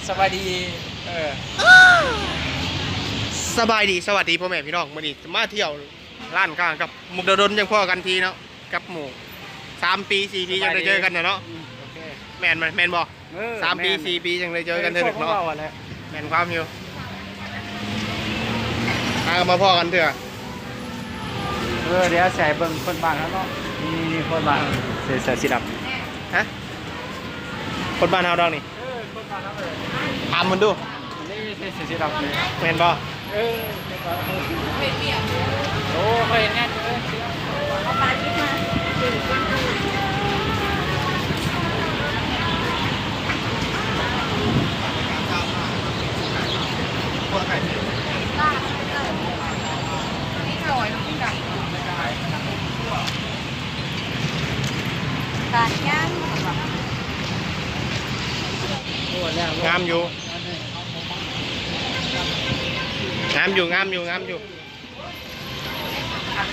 ສະບາຍດີ ເອີ ສະບາຍດີ ສະຫວັດດີພໍ່ແມ່ພີ່ນ້ອງ ມື້ນີ້ມາທ່ຽວຮ້ານຄ້າກັບໝູ່ ດົນໆຈັ່ງພໍ້ກັນທີເນາະ ກັບໝູ່ ສາມປີ ສີ່ປີຈັ່ງໄດ້ເຈີກັນນະເນາະ. ອືມ ໂອເຄ ແມ່ນ ແມ່ນບໍ່? ເອີ ສາມປີ ແມ່ນ ສີ່ປີຈັ່ງໄດ້ເຈີກັນເທື່ອໜຶ່ງເນາະ. ແມ່ນຄວາມຢູ່ ຫາກັນມາພໍ້ກັນເທື່ອ. ເອີ ດຽວຊິໃຫ້ເບິ່ງຄົນບ້ານເຮົາເນາະ ນີ້ໆ ຄົນບ້ານ ໃສ່ເສື້ອສີດຳ ຮະ ຄົນບ້ານເຮົາດອກນີ້. ເອີ ຄົນບ້ານເຮົາເລີຍ ຖາມເພິ່ນດູ ນີ້ໃສ່ເສື້ອສີດຳເລີຍ ແມ່ນບໍ່? ເອີ ໂອ້ ຂ້ອຍເຮັດງານຢູ່ເດີ. ງາມຢູ່ ງາມຢູ່ ງາມຢູ່ ງາມຢູ່. ອໍ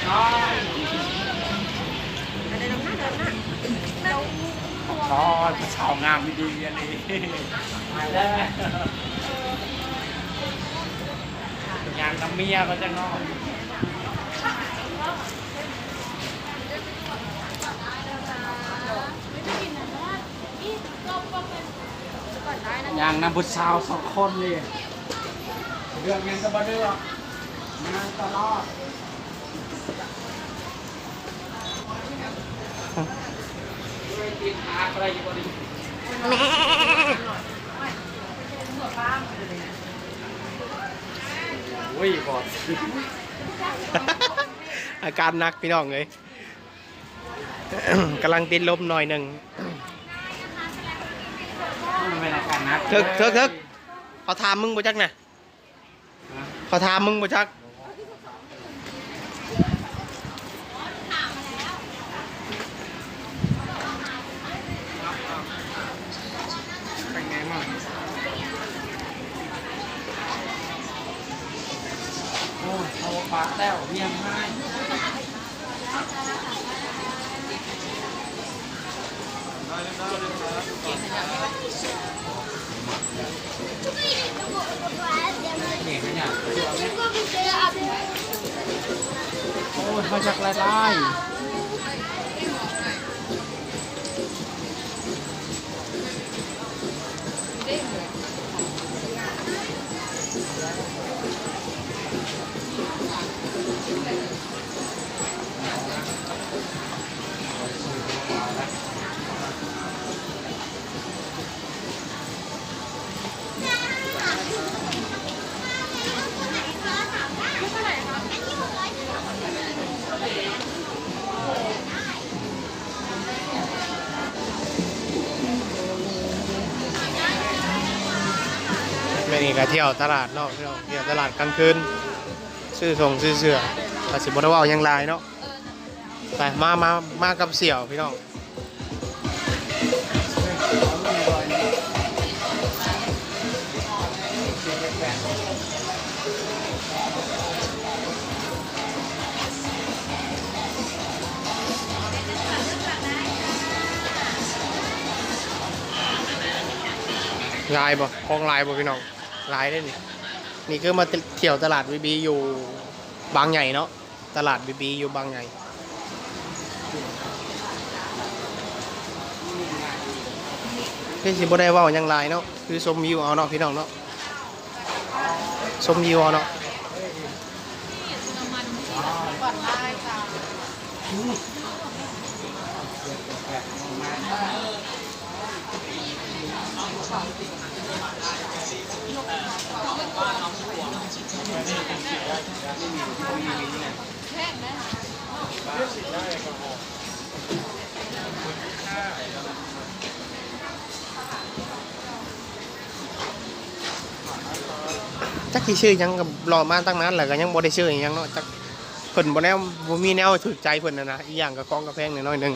ຜູ້ສາວງາມດີໆ ອັນນີ້ ມາແລ້ວ ຍ່າງນຳເມຍເຂົາຈັກໜ້ອຍ. ຍ່າງນຳຜູ້ສາວສອງຄົນນີ້ ເລື່ອງຫຍັງກໍບໍ່ເລືອກ ຍ່າງຕະຫຼອດ. ໂອ້ຍ ບອດ ອາການໜັກພີ່ນ້ອງເອີຍ. ກຳລັງຕິດລົມໜ້ອຍໜຶ່ງ. ເຖິກ ເຖິກ ເຖິກ ເຂົາຖາມມຶງບໍ່ຈັກນະ ເຂົາຖາມມຶງບໍ່ຈັກ. ເປັນໄງໝໍ? ໂອ້ຍ ເອົາປາກແລ້ວ ວຽງໄມ້. ໂອ້ຍ ເຮົາຢາກຫຼາຍໆ. ມື້ນີ້ກໍທ່ຽວຕະຫຼາດເນາະພີ່ນ້ອງ ທ່ຽວຕະຫຼາດກາງຄືນ ຊື້ສົ່ງຊື້ເສື້ອ ກໍຊິບໍ່ໄດ້ເວົ້າຫຍັງຫຼາຍເນາະ. ໄປ ມາ ມາ ມາກັບສ່ຽວພີ່ນ້ອງ. ຫຼາຍບໍ່? ຂອງຫຼາຍບໍ່ພີ່ນ້ອງ? ຫຼາຍເດ້ນີ້. ນີ້ຄືມາ ຕ- ທ່ຽວຕະຫຼາດວີບີຢູ່ບາງໃຫຍ່ເນາະ. ຕະຫຼາດບີບີຢູ່ບາງໃຫຍ່ ຄືຊິບໍ່ໄດ້ເວົ້າຫຍັງຫຼາຍເນາະ ຄືຊົມວິວເອົາເນາະພີ່ນ້ອງເນາະ ຊົມວິວເອົາເນາະ. ຈັກຊິຊື້ຫຍັງ ກໍເລາະມາຕັ້ງນານແລ້ວ ກໍຍັງບໍ່ໄດ້ຊື້ຫຍັງເນາະ ຈັກ ເພິ່ນບໍ່ແນວ ບໍ່ມີແນວຖືກໃຈເພິ່ນຫັ້ນນະ ອີກຢ່າງກໍຂອງກໍແພງແດ່ໜ້ອຍໜຶ່ງ.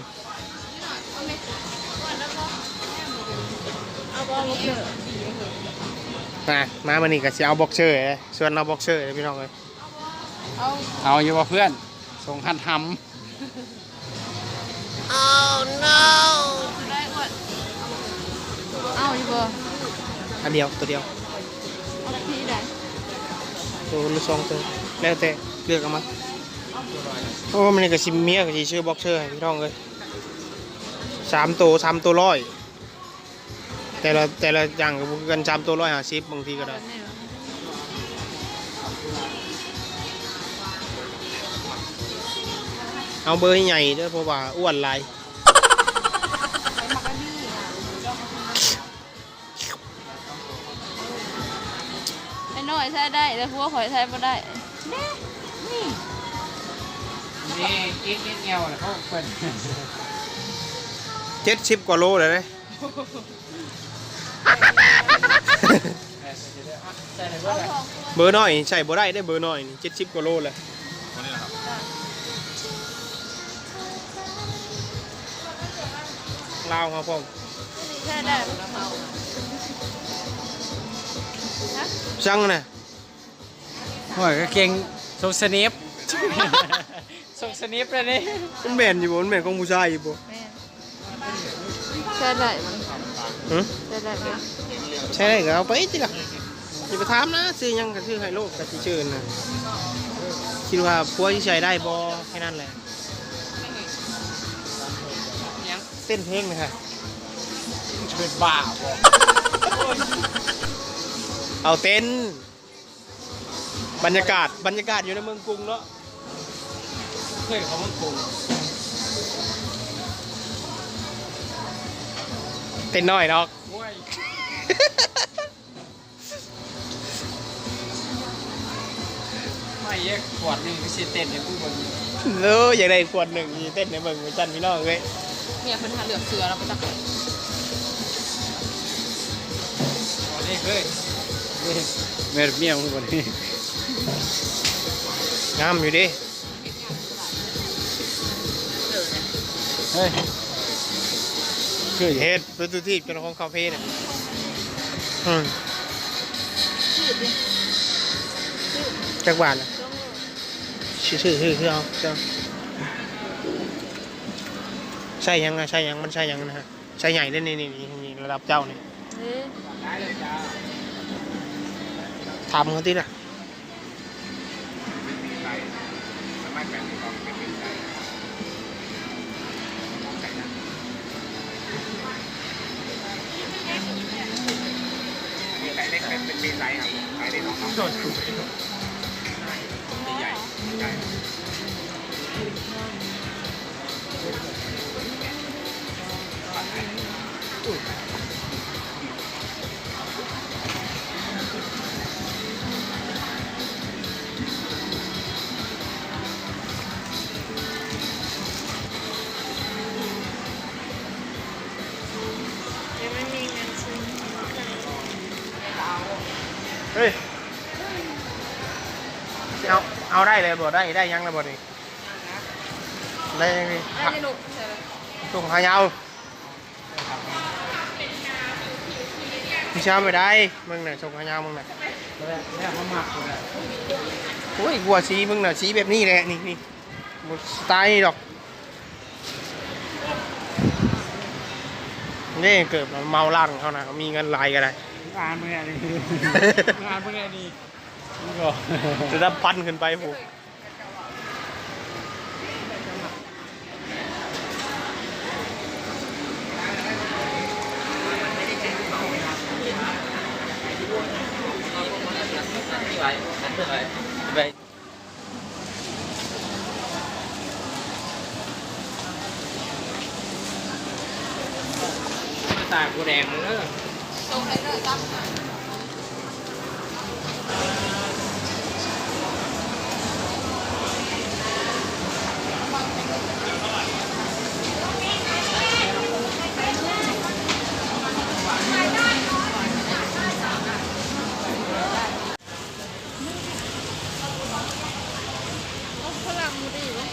ມາ ມາມື້ນີ້ກໍຊິເອົາບັອກເຊີເດ້ ຊວນເອົາບັອກເຊີເດ້ພີ່ນ້ອງເອີຍ. ເອົາ ເອົາຢູ່ບໍ່ເພື່ອນ? ສົ່ງຄັນຫຳ. ເອົາຢູ່ບໍ່? ອັນດຽວ ໂຕດຽວ ເອົາຈັກສີໃດ? ໂຕລະສອງໂຕ ແລ້ວແຕ່ເລືອກເອົາມາ. ໂອ້ ມື້ນີ້ກະຊິ ເມຍກະຊິຊື້ບັອກເຊີໃຫ້ພີ່ນ້ອງເອີຍ ສາມໂຕ ສາມໂຕຮ້ອຍ. ແຕ່ລະ ແຕ່ລະຢ່າງກະບໍ່ຄືກັນ ສາມໂຕຮ້ອຍຫ້າສິບ ບາງທີກະໄດ້. ເອົາເບີໃຫຍ່ເດີ ເພາະວ່າອ້ວນຫຼາຍ. ໄອ້ນ້ອຍໃຊ້ໄດ້ ແຕ່ຜົວຂ້ອຍໃຊ້ບໍ່ໄດ້. ນີ້ ນີ້ ນີ້ ເອັກແອລ ແລ້ວເຂົາເພິ່ນ ເຈັດສິບກວ່າໂລແລ້ວເດ້. ເບີນ້ອຍໃຊ້ບໍ່ໄດ້ເດ້ ເບີນ້ອຍນີ້ ເຈັດສິບກວ່າໂລແລ້ວ. ລາວເຮົາພ້ອມ ຊັງນະ. ໂອ້ຍ ກາງເກງຊົງສະໜິບ ຊົງສະໜິບແລ້ວນີ້. ມັນແມ່ນຢູ່ບໍ່? ມັນແມ່ນຂອງຜູ້ຊາຍຢູ່ບໍ່? ແມ່ນ. ໃຊ້ໄດ້ບໍ່? ຫຶ? ໃຊ້ໄດ້ບໍ່? ໃຊ້ໄດ້ກະເອົາໄປຕິລະ. ຢ່າໄປຖາມນະ ຊື້ຫຍັງກະຊື້ໃຫ້ໂລດ ກະຊິຊື້ນະ. ຄິດວ່າຜົວຊິໃຊ້ໄດ້ບໍ່ ແຄ່ນັ້ນແຫຼະ. ເຕັ້ນເພງນະ ຈະເປັນບ້າບໍ່? ເອົາເຕັ້ນ. ບັນຍາກາດ ບັນຍາກາດຢູ່ໃນເມືອງກຸງເນາະ. ເຄີຍເຂົ້າເມືອງກຸງ ເຕັ້ນນ້ອຍດອກ. ໂອ້ຍ ໄປອີກຂວດໜຶ່ງ ຊິເຕັ້ນໃຫ້ກູເບິ່ງ. ເອີ ຢາກໄດ້ຂວດໜຶ່ງ ຊິເຕັ້ນໃຫ້ເບິ່ງ ວ່າຊັ້ນພີ່ນ້ອງເອີຍ. ເມຍເພິ່ນຫາເລືອກເສື້ອແລ້ວໄປຈັກ ເອີຍ ແມ່ນເມຍມຶງບໍ່ນີ້? ງາມຢູ່ເດ້. ເຮີ້ຍ ຄືເຮັດປະຕູທີບຈົນຂອງຄາເຟນະ. ອືມ ຈັກບາດລະ? ຊື້ ຊື້ ຊື້ ຊື້ເອົາ ຊື້ເອົາ. ໃສ່ຫຍັງນະ? ໃສ່ຫຍັງ? ມັນໃສ່ຫຍັງນະ? ໃສ່ໃຫຍ່ເດ້ ນີ້ ນີ້ ນີ້ ລະດັບເຈົ້ານີ້. ເອີ ຖາມເຂົາຕິລະ. ເຮີ້ຍ ເອົາ ເອົາໄດ້ເລີຍບໍ່? ໄດ້ ໄດ້ຫຍັງແລ້ວບໍ່ນີ້? ໄດ້ຫຍັງນີ້? ສົ່ງຂາຍາວ ມີຊາມໄປໄດ້ ມຶງນະ ສົ່ງຂາຍາວມຶງນະ. ໂອ້ຍ ກວ່າສີມຶງນະ ສີແບບນີ້ແຫຼະ ນີ້ ນີ້ ບໍ່ສະໄຕລ໌ດອກ. ນີ້ເກີດມາເມົາຫຼັງເຮົານະ ມີເງິນຫຼາຍກະໄດ້ ອ່ານເບິ່ງແນ່ນີ້ ອ່ານເບິ່ງແນ່ນີ້ ລະດັບພັນຂຶ້ນໄປພຸ້ນ. ຕາກູແດງເດີ. ໂອ້ ຝຣັ່ງບໍ່ດີເດ້.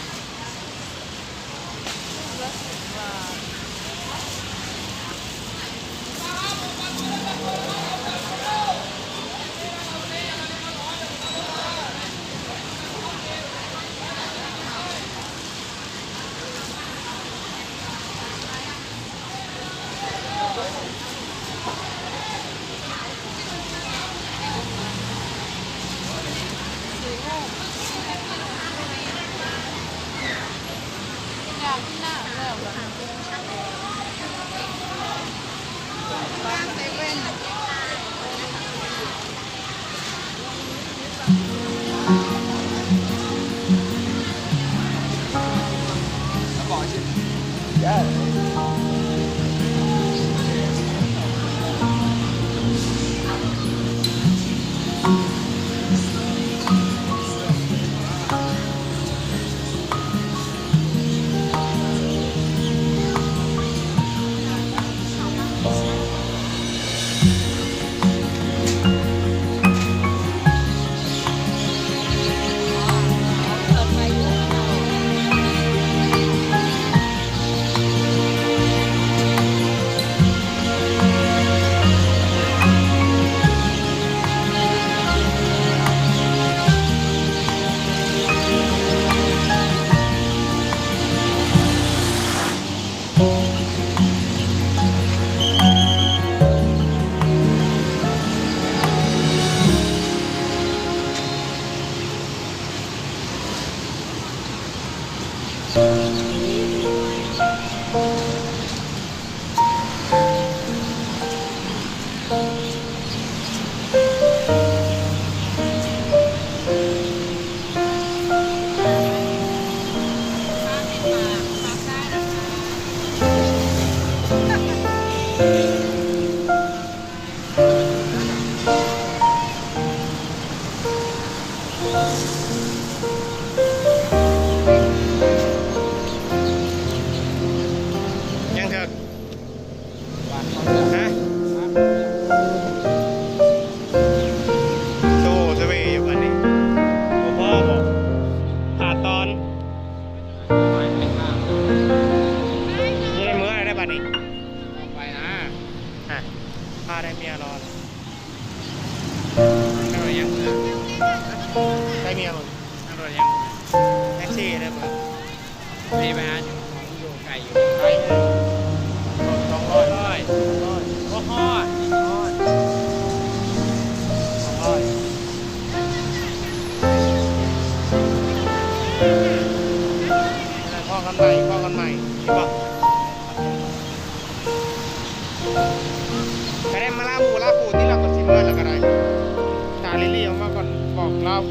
ພາໄດ້ເມຍລໍ ນັ່ງລົດຫຍັງເມືອ ໄດ້ເມຍບໍ່ ນັ່ງລົດຫຍັງເມືອ ແທັກຊີໄດ້ບໍ່ ໄປຫາຢູ່ ໄກຢູ່ ໄກຢູ່ ສອງຮ້ອຍ ສອງຮ້ອຍ ບໍ່ຮອດ ຮອດ ສອງຮ້ອຍ ພໍ້ກັນໃໝ່ ພໍ້ກັນໃໝ່ ເຫັນບໍ່? ກະໄດ້ມາລາໝູ່ລາຄູ່ທີ່ລາວກໍຊິເມືອແລ້ວກະໄດ້ ຖ້າລີ່ໆອອກມາກ່ອນບອກລາວ